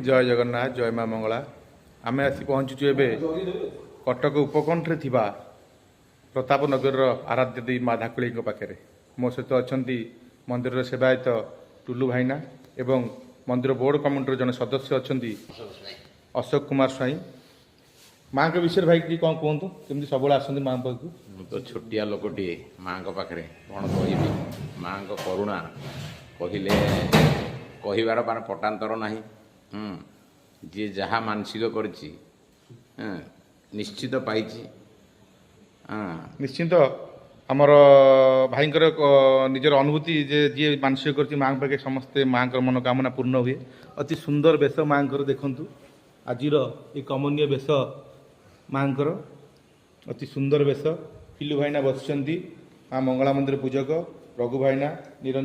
ଜୟ ଜଗନ୍ନାଥ, ଜୟ ମା ମଙ୍ଗଳା। ଆମେ ଆସି ପହଞ୍ଚିଛୁ ଏବେ କଟକ ଉପକଣ୍ଠରେ ଥିବା ପ୍ରତାପନଗରର ଆରାଧ୍ୟ ଦେବୀ ମା ଧାକୁଳେଇଙ୍କ ପାଖରେ। ମୋ ସହିତ ଅଛନ୍ତି ମନ୍ଦିରର ସେବାୟତ ଟୁଲୁ ଭାଇନା ଏବଂ ମନ୍ଦିର ବୋର୍ଡ଼ କମିଟିର ଜଣେ ସଦସ୍ୟ ଅଛନ୍ତି ଅଶୋକ କୁମାର ସ୍ୱାଇଁ। ମାଙ୍କ ବିଷୟରେ ଭାଇ ଟିକେ କ'ଣ କୁହନ୍ତୁ, କେମିତି ସବୁବେଳେ ଆସନ୍ତି ମାଙ୍କ ପାଖକୁ? ମୁଁ ତ ଛୋଟିଆ ଲୋକଟିଏ, ମାଙ୍କ ପାଖରେ କ'ଣ କହିବି? ମାଙ୍କ କରୁଣା କହିଲେ କହିବାର ମାନେ ପଟାନ୍ତର ନାହିଁ। ଯିଏ ଯାହା ମାନସିକ କରିଛି, ନିଶ୍ଚିତ ପାଇଛି। ନିଶ୍ଚିନ୍ତ ଆମର ଭାଇଙ୍କର ନିଜର ଅନୁଭୂତି ଯେ ଯିଏ ମାନସିକ କରିଛି ମାଙ୍କ ପାଖେ, ସମସ୍ତେ ମାଙ୍କର ମନୋକାମନା ପୂର୍ଣ୍ଣ ହୁଏ। ଅତି ସୁନ୍ଦର ବେଶ ମାଙ୍କର ଦେଖନ୍ତୁ। ଆଜିର ଏ କମନୀୟ ବେଶ ମାଙ୍କର, ଅତି ସୁନ୍ଦର ବେଶ। ପିଲୁ ଭାଇନା ବସିଛନ୍ତି, ମା ମଙ୍ଗଳା ମନ୍ଦିର ପୂଜକ ରଘୁ ଭାଇନା, ନିରଞ୍ଜନ।